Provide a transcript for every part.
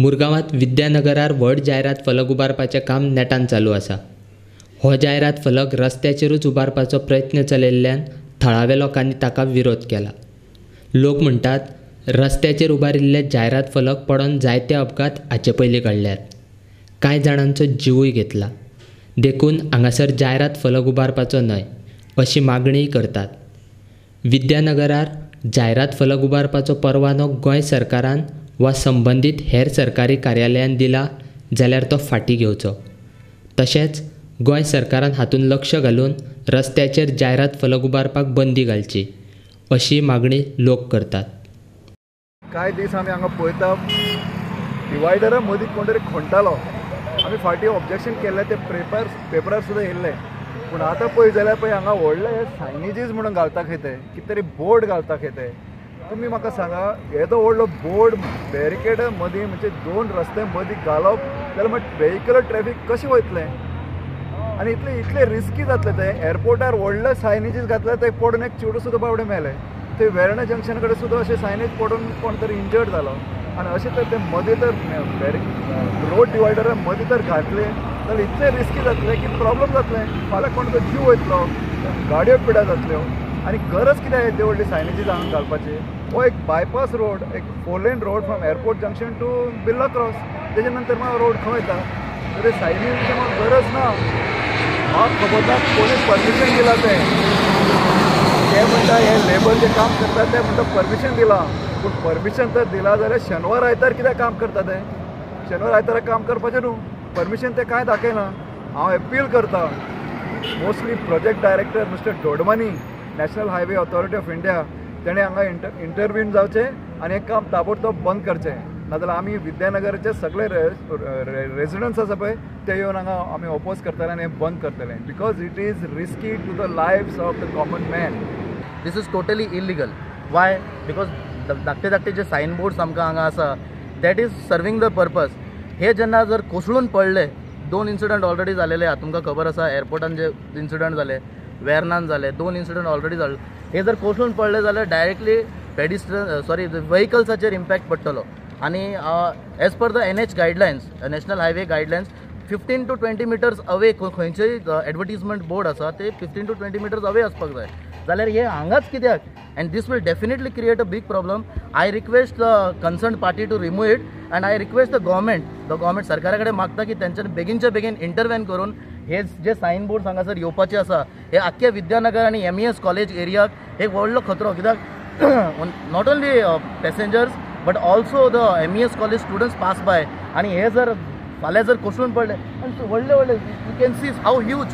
मुरगांवांत विद्यानगरार व्हड जायरात फलक उबारपाचें काम नेटान चालू आसा. हो जायरात फलक रस्त्याचेरूच उबारपाचो प्रयत्न चलयल्ल्यान थळाव्या लोकांनी ताका विरोध केला. लोक म्हणटात, रस्त्याचेर उबारिल्ले जायरात फलक पडोन जायते अपघात हाचे पयलीं घडल्यात. कांय जाणांचो जिवूय घेतला. देखून हांगासर जायरात फलक उबारपाचो न्हय अशी मागणीय करतात. विद्यानगरार जायरात फलक उबारपाचो परवानो गोंय सरकारान वा संबंदीत हेर सरकारी कार्यालयान दिला जाल्यार तो फाटीं घेवचो. तशेंच गोंय सरकारान हातूंत लक्ष घालून रस्त्याचेर जायरात फलक उबारपाक बंदी घालची अशी मागणी लोक करतात. कांय दीस आमी हांगा पळयता, डिवायडरा मदीं कोण तरी खणटालो. आमी फाटीं ऑब्जेक्शन केल्लें, तें पेपरार सुद्दां येयल्लें. पूण आतां पळय जाल्यार पळय हांगा व्हडले हे सायनेजीस म्हणून घालता खंय ते, कितें तरी बोर्ड घालता खंय ते. तुमी म्हाका सांगा, येदो व्हडलो बोर्ड बॅरिकेड मदीं म्हणजे दोन रस्ते मदीं घालप जाल्यार मागीर वेहिकल ट्रॅफीक कशें वयतलें आनी इतले इतले रिस्की जातलें तें. एअरपोर्टार व्हडले सायनेजीस घातले, ते पडून एक चेडूं सुद्दां बावडे मेलें. थंय वेर्णा जंक्शन कडेन सुद्दां अशें सायनेज पडून कोण तरी इंजर्ड जालो. आनी अशें तर ते मदीं तर रोड डिवायडरा मदीं तर घातले जाल्यार इतलें रिस्की जातलें की प्रॉब्लम जातलें. फाल्यां कोण तो जीव वयतलो, गाडयो पिडा जातल्यो. आनी गरज कितें येदी व्हडली सायनेजीस हांगा घालपाची? हो एक बायपास रोड, एक 4 lane road from airport junction to Birla cross. तेजे नंतर मागीर रोड खंय वयता? तर सायनेजीची म्हाका गरज ना. म्हाका खबर ना कोणी परमिशन दिलां तें. ते म्हणटा हे लेबर जे काम करता ते म्हणटा परमिशन दिलां. पूण परमिशन तर दिलां जाल्यार शेनवार आयतार कित्याक काम करता ते? शेनवार आयतारा काम करपाचें न्हू. परमिशन ते कांय दाखयना. हांव एपील करता mostly project director mister Dodmani, national highway authority of India, तेणें हांगा इंटरव्हीन जावचें आनी हें काम ताबडतोब बंद करचें. नाजाल्यार आमी विद्यानगराचे सगळे रेजिडंट्स आसा पळय ते येवन हांगा आमी ओपोज करतले आनी हें बंद करतले. Because it is risky to the lives of the common man. This is totally illegal. Why? Because धाकटे धाकटे जे सायन बोर्ड्स आमकां हांगा आसा, that is serving the purpose. हे जेन्ना जर कोसळून पडले, दोन इन्सिडंट ऑलरेडी जालेले आहा, तुमकां खबर आसा. एअरपोर्टान जे इन्सिडंट जाले, वेर्नान जाले, दोन इन्सिडंट ऑलरेडी जाले. हे जर कोसळून पडले जाल्यार डायरेक्टली पेडिस्ट्रियन सॉरी व्हेकल्साचेर इम्पॅक्ट पडटलो. आनी as per the NH guidelines, national highway guidelines, 15 to 20 meters away खंयचेय एडवर्टीजमेंट बोर्ड आसा ते 15 टू 20 मिटर्स अवे आसपाक जाय. जाल्यार हे हांगाच कित्याक? And this will definitely create a big problem. I request the concern party to remove it and I request the government, the government सरकारा कडेन मागता की तेंच्यांनी बेगीनच्या बेगीन इंटरवेन करून हे जे सायन बोर्ड हांगासर येवपाचे आसा, हे आख्खे विद्यानगर आनी MES college एरियाक एक व्हडलो खतरो. कित्याक not only passengers but also the MES college students pass by. आनी हे जर फाल्यां जर कोसळून पडले आनी व्हडले व्हडले, you can see how huge,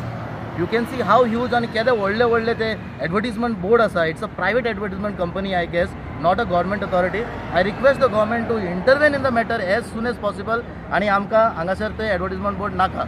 you can see how huge आनी केदे व्हडले व्हडले ते एडवर्टीजमेंट बोर्ड आसा. It's a private advertisement company I guess, not a government authority. I request the government to intervene in the matter as soon as possible आनी आमकां हांगासर ते advertisement board नाका.